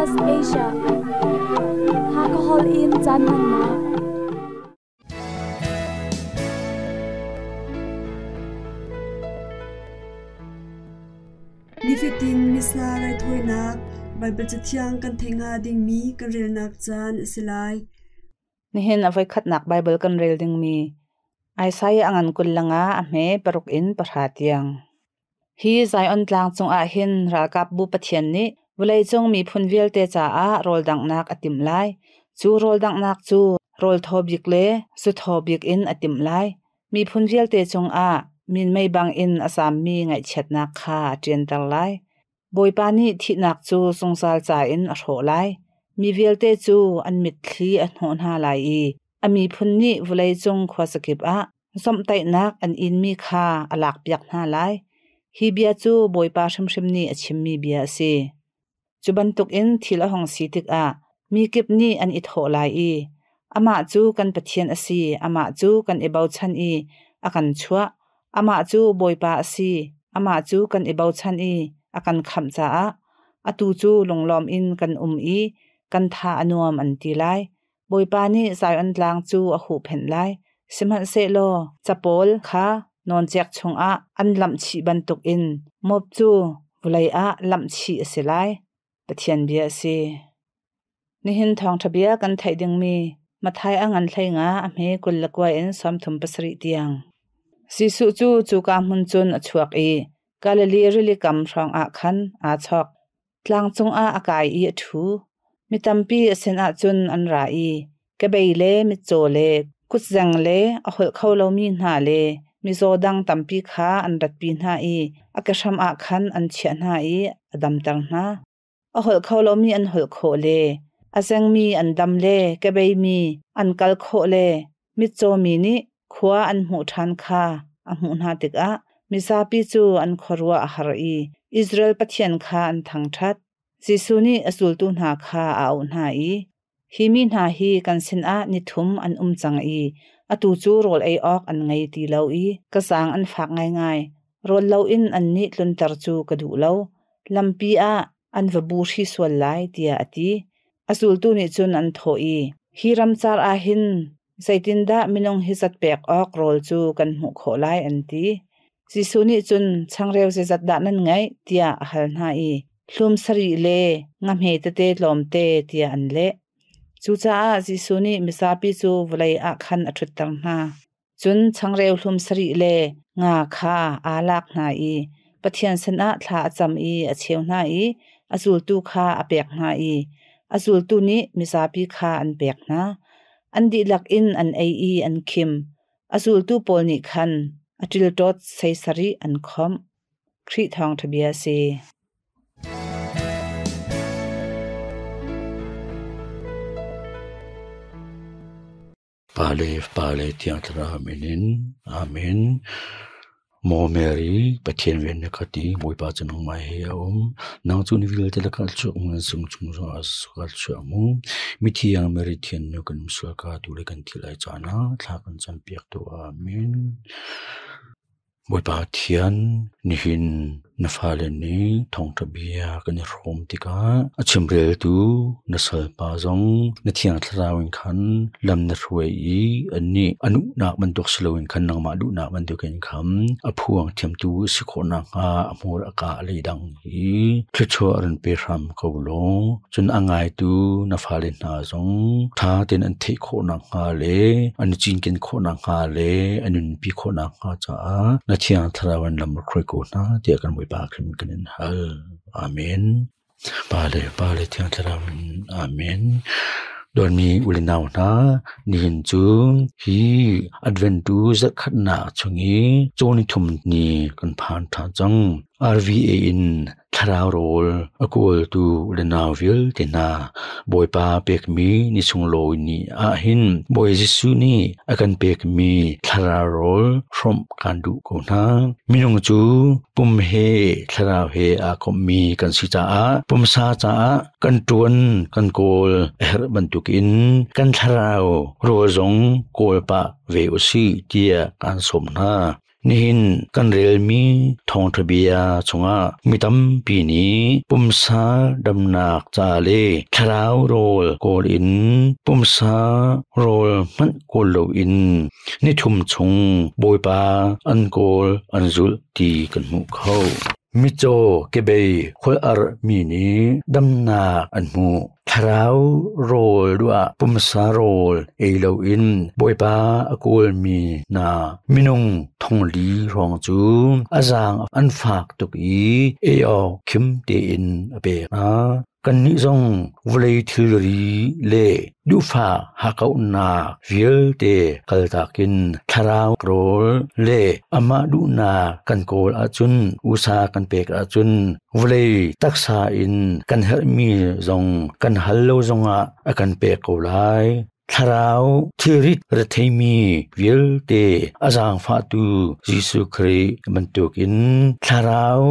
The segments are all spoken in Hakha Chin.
SBS Asia Hakahol in caan hmannak. Nifatin Missa raithawinak Baibal Cathiang kan theih hnga dingmi kan relnak caan a si lai. Nihin a voikhatnak Baibal kan rel dingmi Isaiah a ngan 20 langa a hme 6 in 9 tiang. Hi Zion tlang cungah hin ralkapbu Pathian nih vawleicung miphun vialte caah rawldanghnak a timh lai. Cu rawldanghnak cu rawl thaw bik le zu thaw bik in a timh lai. Miphun vialte cungah minmei bangin a zammi ngaihchiatnak kha a ṭianter lai. Bawipa nih thihnak cu zungzal ca in a hrawh lai. Mi vialte cu an mitthli a hnawh hna lai i a miphun nih vawleicung khuazakip ah Zawmhtaihnak an inmi kha a lakpiak hna lai. Hi bia cu Bawipa hrimhrim nih a chimmi bia a si. Cu bantukin thil a hung si tikah mi kip nih an i thawh lai i, Amah cu kan Pathian a si, amah cu kan i bochan i a kan chuah, amah cu Bawipa a si, amah cu kan i bochan i a kan khamh caah atu cu lunglawm in kan um i kan tha a nuam an ti lai. Bawipa nih Zion Tlang cu a huhphenh lai, sihmanhsehlaw capawl kha nawncek chungah an lamhchih bantukin mop cu vawlei ah lamhchih a si lai. Pathian bia a si. Nihin thawngṭha bia kan theih dingmi Matthai a ngan 15 a hme 29 in 37 tiang. Jesuh cu cuka hmun cun a chuak i Galilee rili kam hrawngah khan aa chawk. Tlang cungah a kai i a ṭhu. Mi tampi a sinah cun an ra i kebei le mitcaw le kutzeng le a holh kho lomi hna le mizaw dang tampi kha an ratpi hna i a kehram ah khan an chiah hna i a damter hna. A holh kho lomi an holh khawh le a zengmi an dam le kebeimi an kal khawh le mitcawmi nih khua an hmuh ṭhan kha a hmuh hna tikah mizapi cu an khuaruah a har i Israel Pathian kha an thangṭhat. Jesuh nih a zultu hna kha a auh hna i, Hi mi hna hi kan sinah nithum an um cang i atu cu rawl ei awk an ngei ti lo i ka zaang an fak ngaingai. Rawl loin annih tlunter cu ka duh lo. Lampi ah an va bu hri sual lai, tiah a ti. A zultu nih cun an thawh i, Hi ramcar ah hin zeitindah minung hi zat pek awk rawl cu kan hmuh khawh lai, an ti. Jesuh nih cun, Changreu zeizat dah nan ngeih? tiah a hal hna i, Hlum sarih le nga hme tete tlawmte, tiah an leh. Cucaah Jesuh nih mizapi cu vawlei ah khan a ṭhutter hna. Cun changreu hlum sarih le nga kha aa lak hna i Pathian sinah thla a cam i a cheu hna i a zultu kha a pek hna i a zultu nih mizapi kha an pek hna. An dihlak in an ei i an khim. A zultu pawl nih khan a ṭilṭawt sei sarih an khawmh. Khrih thawngṭha bia a si. Pa le Fapa le Thiang Thlarau min in. Amen. Maw Mary, Pathian rian na khat i Bawipa cu nangmah he a um. Nang cu ni vialte lakah chuak mu sung chung zongah sual chuak mu. Mithiang Mary thian nu kan sual ka tu le kan thi lai caan ah thla kan campiak tu. Amen. Bawipa Pathian, nihin na fale nih thawngṭha bia kan i hrawm tikah a chimreltu na salpa zong na Thiang Thlarau in khan lam na hruai i annih a duhnak bantuk si loin khan nangmah duhnak bantukin khan a phuang thiamtu a si khawh nakhnga a hmur a kaa a leidang hi thluachuah run pe hram ko law cun a ngaitu na fale hna zong ṭha tein an theih khawh nakhnga le an i cinken khawh nakhnga le an nunpi khawh nakhnga caah na Thiang Thlarau in lam rak hruai ko hna tiah kan Bawipa khin kan in hal. Amen. Pa le Pa le Thiang Thlarau in Amen. Dawtmi u le nau hna, nihin cu hi Adventu zarhkhatnak chung i cawn thum ni kan phan ṭhan cang. RVA in Thlarau rawl a kawltu le nau vialte hna Bawipa pekmi ni sunglawi ni ahhin Bawi Jesuh nih a kan pekmi thlarau rawl hrawmh kan duh ko hna. Minung cu pum he thlarau he aa komhmi kan si caah pumsa caah kan ṭuan kan kawl a herh bantukin kan thlarau rawl zong kawl pah ve u sih tiah kaan sawm hna. Nihin kan relmi thawngṭha bia chungah mi tampi nih pumsa damnak ca le thlarau rawl kawl in pumsa rawl hmanh kawl loin nithum chung Bawipa an kawl an zulh ti kan hmuh kho. Mitcaw kebei khual arh mi nih damnak an hmuh. Thlarau rawl duh ah pumsa rawl ei loin Bawipa a kawlmi hna minung thongli hrawng cu a zaang an fak tuk i ei awk khim tein a pek hna. Kannih zong vawlei thilri le duhfah hakkauhnak vialte kaltak in thlarau rawl le amah duhnak kan kawl ahcun usa kan pek ahcun vawlei taksa in kan herhmi zong kan hal lo zongah a kan pek ko lai. Thlarau thilrit retheimi vialte a zaangfahtu Jesuh Khrih bantukin thlarau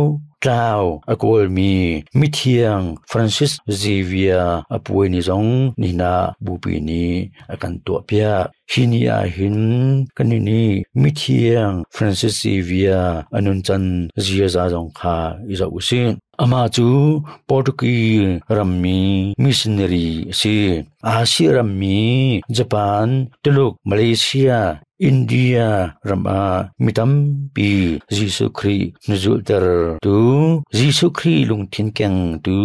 tlau a kawlmi mithiang Francis Xavier a puai ni zong nihin ah Bupi nih a kan tuahpiak. Hi ni ah hin kannih nih mithiang Francis Xavier a nuncan ziaza zong kha i zoh u sih. Amah cu Portuguese rammi missionary a si. Asia rammi Japan, Tuluk, Malaysia, India ram ah mi tampi Jesuh Khrih hnuzulhtertu, Jesuh Khrih lungthin kengtu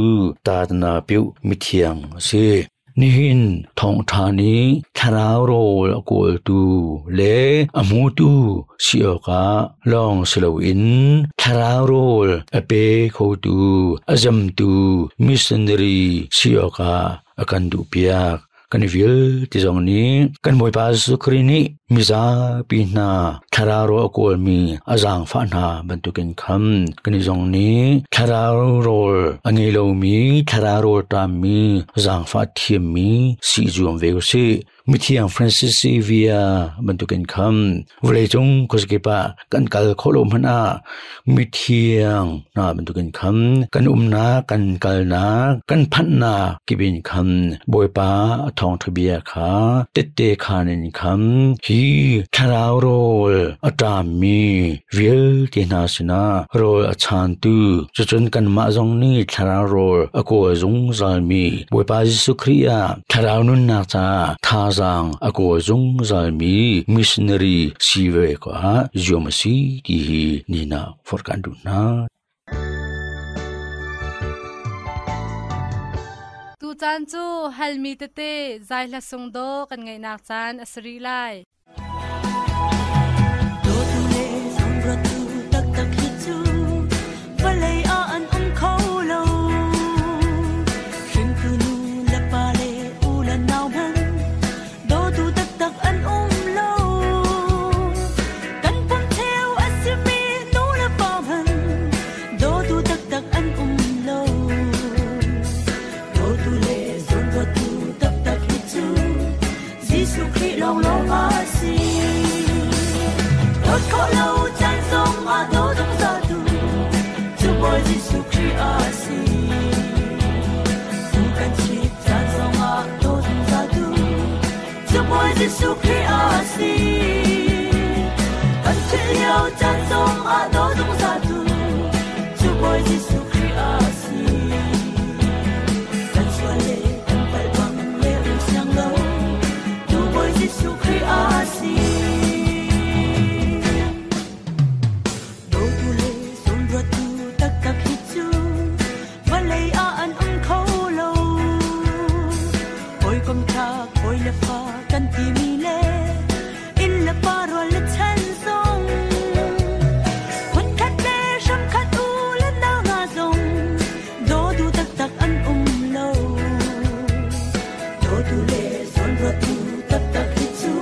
tatana piuh mithiang a si. Nihin thawngṭha nih thlarau rawl a kawltu le a hmutu si awkah lawng si loin thlarau rawl a pe khotu, a zamtu missionary si awkah a kan duhpiak. Kan i vialte zong nih kan Bawipa Jesuh Khrih nih mizapi hna thlarau rawl a kawlmi a zaangfah hna bantukin khan kan i zong nih thlarau rawl a ngei lomi thlarau rawl ṭammi zaangfah thiammi si zuam ve u sih. Mithiang Francis Xavier bantukin khan vawleicung khuazakip ah kan kal khawh lo hmanh ah mithiang hna bantukin khan kan umnak kan kalnak kan phanhnak kip in khan Bawipa a thawngṭha bia kha tette khan in khan hi thlarau rawl a ṭammi vialte hna sinah rawl a chaantu cucun kanmah zong nih thlarau rawl a kawl zungzalmi Bawipa Jesuh Khrih ah thlarau nunnak caah thazaang a kawl zungzalmi missionary si ve ko ah zuam a si ti hi nina forh kan duh hna. Tucaan cu halmi tete zai hla sung daw kan ngaihnak caan a si rih lai. Dawtu le zawnruattu taktak hi cu vawlei ah an um kho lo. Hringtu nu le pa le u le nau hmanh dawtu taktak an um lo. Kan pum cheu a simi nu le pa hmanh dawtu taktak an um lo. Dawtu le zawnruattu taktak hi cu Jesuh Khrih lawnglawng a si. Dawt khawh lo caan zong ah daw zungzaltu cu Bawi Jesuh Khrih a si. Tu kan chit caan zong ah daw zungzaltu cu Bawi Jesuh Khrih a si. Kan thil lio caan zong ah daw zungzaltu cu Bawi Jesuh Khrih a si. Kan sual le kan palh bang le um siang lo tu Bawi Jesuh Khrih a si. Dawtu le zawnruattu taktak hi cu vawlei ah an um kho lo. Hawikom ṭha hawi le fa kan timi le inn le pa rual le chan zong phunkhat le hramkhat u le nau hna zong dawtu taktak an um lo. Dawtu le zawnruattu taktak hi cu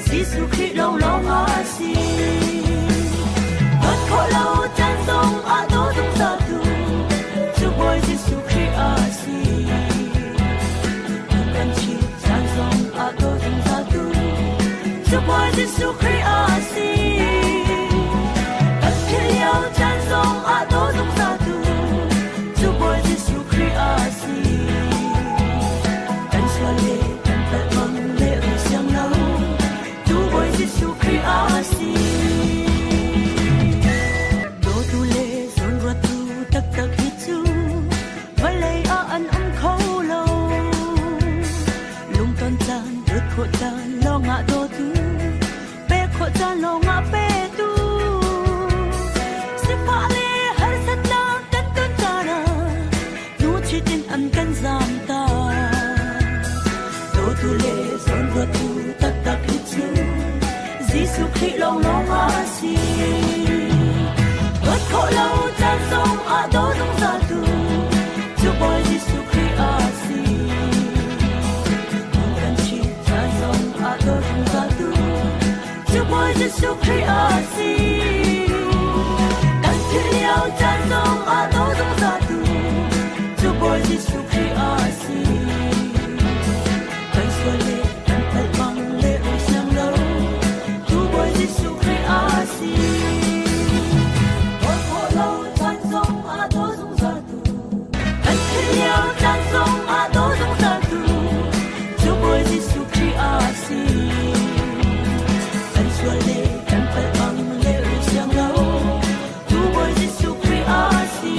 Jesuh Khrih lawnglawng a si. Dawt khawh lo caan zong ah daw zungzaltu cu Bawi Jesuh Khrih a si. Tu kan chit caan zong ah daw zungzaltu Khawh caan lawngah dawtu, pek khawh caan lawngah petu. Sifah le harsatnak kan ton caan ah, nu chit in an kan zaam ta. Dawtu le zawnruattu taktak hi cu Jesuh Khrih lawnglawng a si. Dawt khawh lo caan zong ah daw zungzal tu cu Bawi Jesuh Khrih a si. Hmun kan chit caan zong ah daw zungzal tu cu Bawi Jesuh Khrih a si. Kan thih lio caan zong ah daw zungzal tu cu Bawi Jesuh Khrih a si. Kan sual le kan palh bang le ui siang lo tu Bawi Jesuh Khrih a si. Dawt khawh lo caan zong ah daw zungzal tu, kan thih lio caan zong ah daw zungzal tu cu Bawi Jesuh Khrih a si. Kan sual le kan palh bang le ui siang lo tu Bawi Jesuh Khrih a si.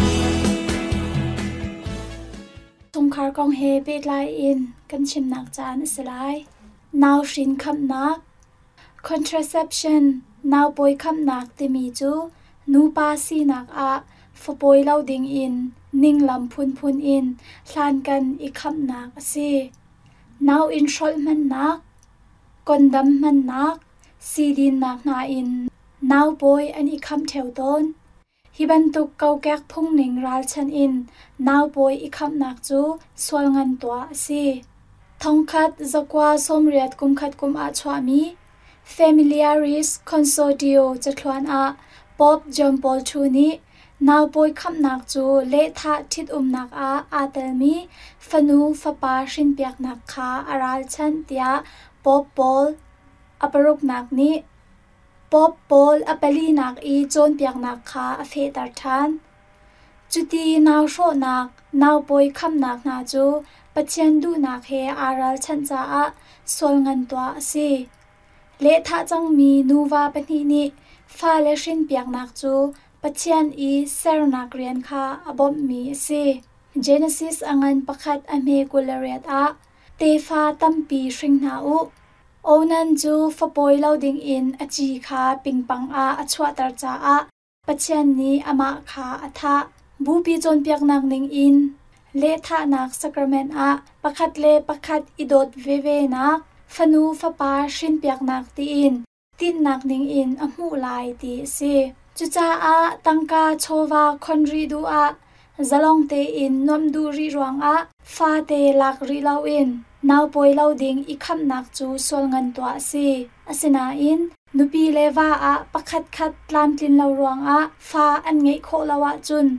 Chungkhar kong he pehtlai in kan chimnak caan a si lai. Nau hrin khamnak, contraception, nau pawi khamnak timi cu nupa sinak ah fapawi lo ding in ninglam phunphun in hlankan i khamnak a si. Nau in hrolh hmannak, condom hmannak, siidinnak hna in nau pawi an i khamh ṭheo tawn. Hi bantuk kokek phungning ralchanh in naupawi i khamhnak cu sual ngan tuah a si. Thongkhat zakua 80 kumkhat kum ah chuahmi Familiaris Consortio cathluan ah Pope John Paul II nih naupawi khamhnak cu lehthah ṭhitumnak ah aa telmi fanu fapa hrinpiaknak kha a ralchanh tiah Pope Paul a paruknak nih Pope pawl a palinak i cawnpiaknak kha a fehter ṭhan. Cuti nauhrawhnak, naupawi khamnak hna cu Pathian duhnak he aa ralchanh caah sual ngan tuah a si. Lehthah cangmi nuva pahnih nih fale hrinpiaknak cu Pathian i sernak rian kha a bawmhmi a si. Genesis a ngan pakhat a hme 28 ah tefa tampi hring hna u. Onan cu fapawi lo dingin a ci kha pingpang ah a chuahter caah Pathian nih amah kha a thah. Bupi cawnpiaknak ningin lehthahnak sacrament ah pakhat le pakhat i dawt vevenak, fanu fapa hrinpiaknak tiin tinhnak ningin a hmuh lai ti a si. Cucaah tangka chawva khon rih duh ah zalong tein nuamh duh rih ruangah fate lak rih loin naupawi lo ding i khamhnak cu sual ngan tuah a si. Asinain nupi le va ah pakhatkhat tlamtlin lo ruangah fa an ngeih khawh lo ahcun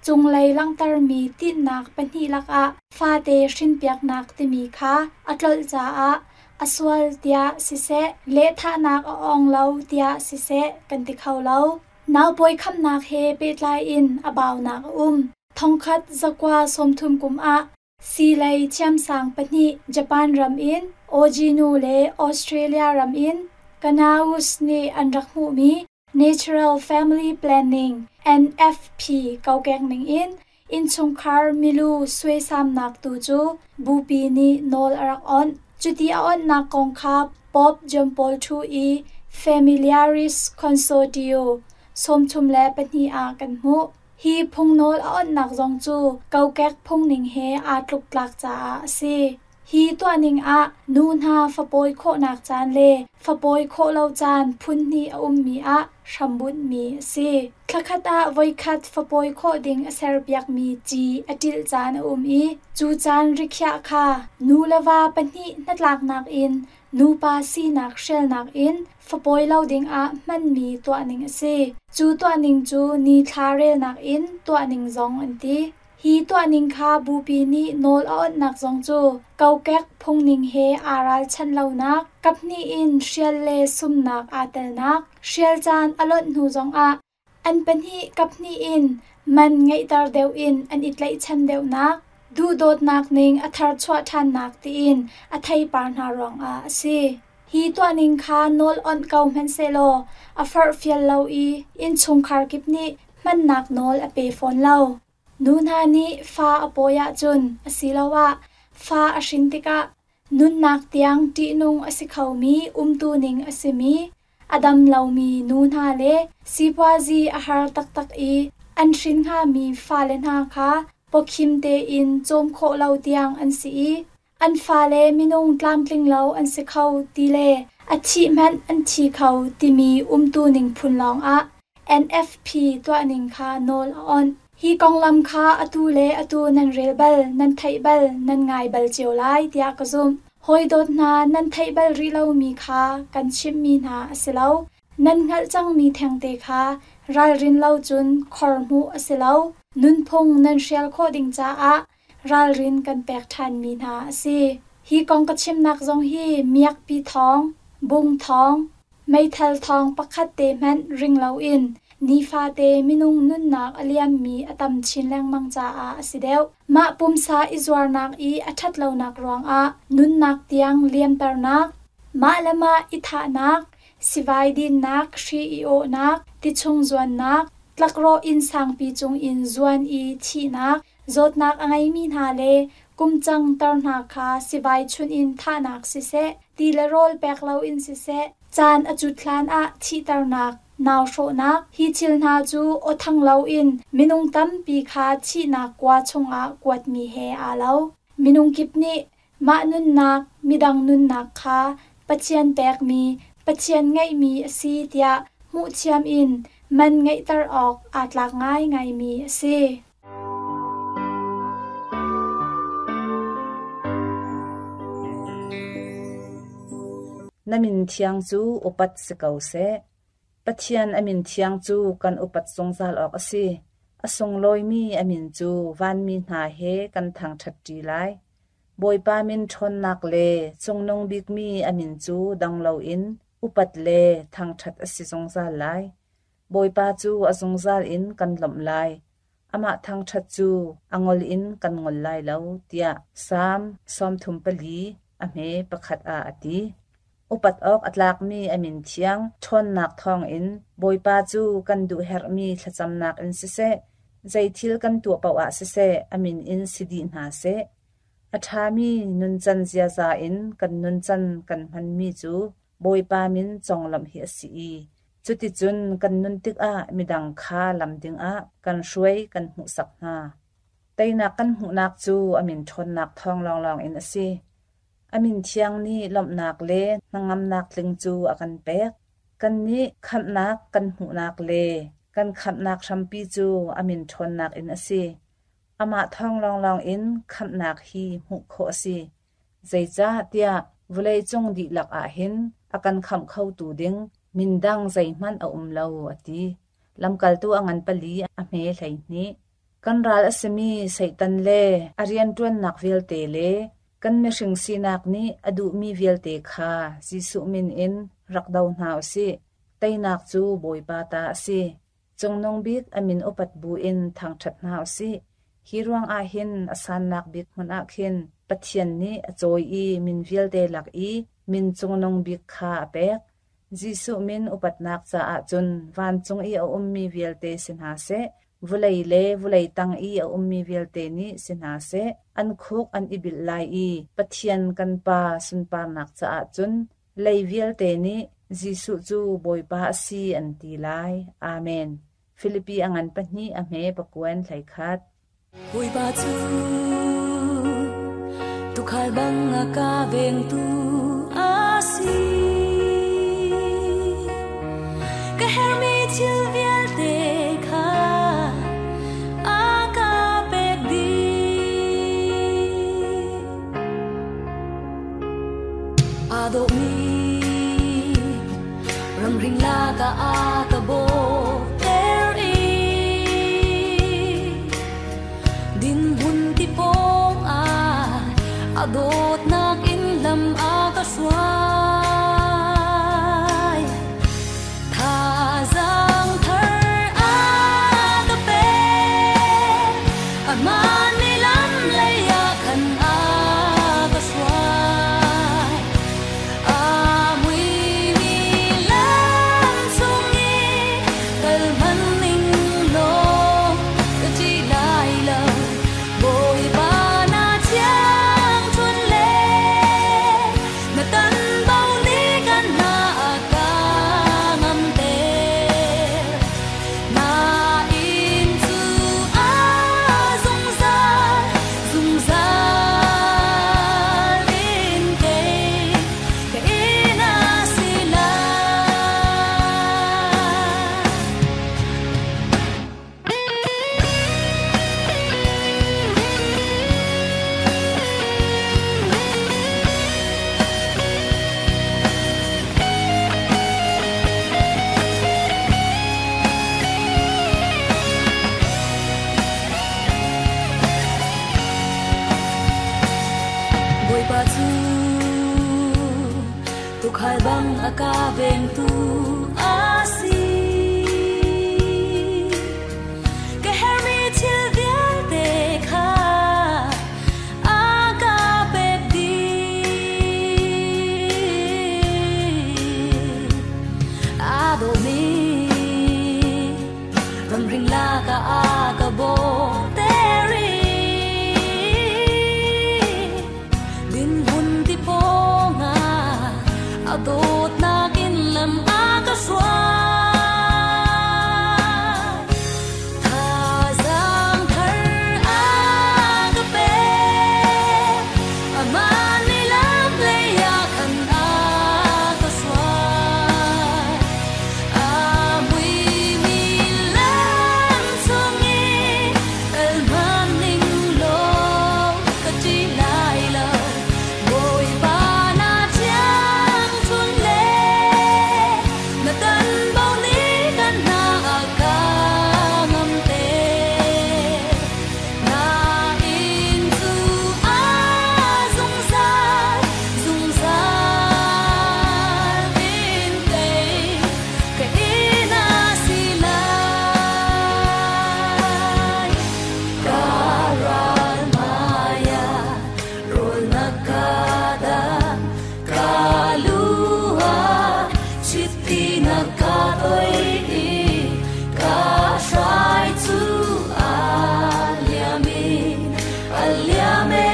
cunglei langhtermi tinhnak pahnih lakah fate hrinpiaknak timi kha a tlolh caah a sual tiah siseh, lehthahnak a awng lo tiah siseh kan ti kho lo. Naupawi khamnak he pehtlai in a baunak a um. Thongkhat zakua 30 kum ah siilei thiamsang pahnih Japan ram in Ojinu le Australia ram in Kanaus nih an rak hmuhmi Natural Family Planning NFP kokek ning in innchungkhar milu suaisamnak tu cu bupi nih nawl a rak onh. Cuti a onhnak kong kha Pope John Paul II i Familiaris Consortio 32 ah kan hmuh. Hi phungnawl a onhnak zong cu kokek phungning he aa tluktlak caah a si. Hi tuahning ah nu hna fapawi khawhnak caan le fapawi khawh lo caan phun hnih a ummi ah hrambunhmi a si. Thlakhat ah voikhat fapawi khawh ding a serpiakmi ci a ṭilh caan a um i cu caan rikhiah kha nu le va pahnih hnatlaknak in nupa sinak hrialnak in fapawi lo ding ah hmanmi tuahning a si. Cu tuahning cu nithla relnak in tuahning zong an ti. Hi tuahning kha bupi nih nawl a onhnak zong cu kokek phungning he aa ralchanh lonak, kaphnih in hrial le sumnak aa telnak, hrial caan a lonh hnu zongah an pahnih kaphnih in man ngeihter deuh in an i tlaihchan deuhnak, duhdawtnak ning a tharchuah ṭhannak tiin a theipar hna ruangah a si. Hi tuahning kha nawl onh ko hmanhsehlaw a forhfial lo i innchungkhar kip nih hmannak nawl a pe fawn lo. Nu hna nih fa a pawi ahcun asiloah fa a hrin tikah Nunnak tiang ṭihnung a si khomi umtuning a simi, a dam lomi nu hna le sipuazi a har taktak i an hrin hngami fale hna kha pawkhim tein cawm khawh lo tiang an si i an fale minung tlamtling lo an si kho ti le a thih hmanh an thi kho timi umtuning phun lawngah NFP tuahning kha nawl a awnh. Hi konglam kha atu le atu nan rel bal, nan theih bal, nan ngai bal cio lai tiah ka zumh. Hawi dawt hna, nan theih bal rih lomi kha kan chimhmi hna a si lo. Nan hngalh cangmi thengte kha ralrin lo cun khor hmuh a si lo. Nunphung nan hrial khawh ding caah ralrin kan pek ṭhanmi hna a si. Hi kong ka chimnak zong hi miakpi thawng, bung thawng, meithal thawng pakhat te hmanh ring loin nifate minung nunnak a liammi a tam chin lengmang caah a si deuh. Mah pumsa i zuarnak i a ṭhatlonak ruangah nunnak tiang liamternak, mah le mah i thahnak, sivai dinnak, hri i awhnak, tichung zuannak, tlakrawh inn sangpi cungin zuan i thihnak, zawtnak a ngeimi hna le kumcang tar hna kha sivai chungin thahnak siseh, ti le rawl pek loin siseh, caan a cut hlanah thihternak, nau hrawhnak, hi thil hna cu aw thang loin minung tampi kha thihnak kua chungah kuatmi he aa lo. Minung kip nih mah nunnak, midang nunnak kha Pathian pekmi, Pathian ngeihmi a si tiah hmuhthiam in man ngeihter awk aa tlak ngaingaimi a si. Na min thiang cu upat si ko seh. Pathian a min thiang cu kan upat zungzal awk a si. A sunglawimi a min cu vanmi hna he kan thangṭhatṭi lai. Bawipa min ṭhawnnak le cungnung bikmi a min cu dang loin upat le thangṭhat a si zungzal lai. Bawipa cu a zungzal in kan lawmh lai. Amah thangṭhat cu a ngol in kan ngol lai lo, tiah Salm 34 a hme pakhat ah a ti. Upat awk a tlakmi a min thiang ṭhawnnak thawngin Bawipa cu kan duh herhmi thlacamnak in siseh, zei thil kan tuah paoh ah siseh, a min in si dih hna seh. A ṭhami nuncan ziaza in kan nuncan kan hmanmi cu Bawipa min conglawmh hi a si i cuticun kan nun tikah midang kha lam dingah kan hruai kan hmuhsak hna. Teinak kan hmuhnak cu a min ṭhawnnak thawng lawnglawng in a si. A min thiang nih lawmhnak le hnangamnak tling cu a kan pek. Kannih khamhnak kan hmuhnak le kan khamhnak hrampi cu a min ṭhawnnak in a si. Amah thawng lawnglawng in khamhnak hi hmuh khawh a si. Zeicahtiah vawleicung dihlak ah hin a kan khamh khotu ding mindang zeihmanh a um lo, a ti. Lamkaltu a ngan pali a hme 12. Kan ral a simi Satan le a rianṭuannak vialte le kan mihring sinak nih a duhmi vialte kha Jesuh min in rak do hna u sih. Teinak cu Bawipa ta a si. Cungnung bik a min upat buin thangṭhat hna u sih. Hi ruangah hin a sannak bik hmun ah khin Pathian nih a cawi i min vialte lak i min cungnung bik kha a pek. Jesuh min upatnak caah cun vancung i a ummi vialte si hna seh, vawlei le vawlei tang i a ummi vialte nih si hna seh, an khuk an i bilh lai i Pathian kan Pa sunparnak caah cun lei vialte nih Jesuh cu Bawipa a si an ti lai. Amen. Filipi a ngan pahnih a hme pakuan hlei khat. Bawipa cu tuukhal bang a ka vengtu a si. Ka herhmi thil vialte kha a ka pek dih. Aa dawhmi ramring lakah a ka bawhter i dinhmun ti pawng ah a dawtnak in lam a ka hruai. Thazaang thar a ka pek, a hmaanmi lam lei ah khan a ka hruai. A muimi lam chung i kal hmanh ning law ka ṭih lai lo. Bawipa na thiangṭhunh le Bawipa cu tuukhal bang a ka vengtu a si. Ka herhmi thil vialte kha a ka pek dih. Aa dawhmi ramhring lakah a ka bawhter i dinhmun ti pawngah a dawtnak in lam a ka hruai. Thazaang thar a ka pek, amah nih lam lei ah khan a ka hruai. A muimi lam chungin kal hmanh ning law ka ṭih lai lo. Bawipa na thiangṭhunh le na tanbo nih kan hna a ka ngamter. Na inn cu a zungzal, zungzal in kei ka inn a si lai. Ka ral hmaiah rawl na ka dang, ka lu ah chiti na ka toih i ka hrai cu a liam in a liam e,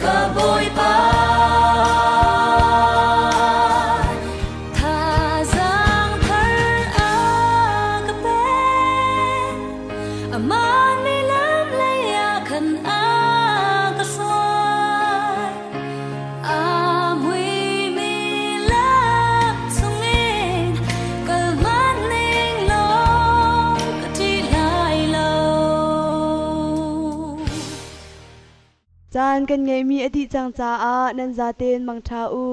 ka Bawipa. Thazaang thar a ka pek, amah nih lam lei ah khan a ka hruai. A muimi lam chungin kal hmanh ning law ka ṭih lai lo. Caan kan ngeihmi a dih cang caah nan zaten mangṭha u.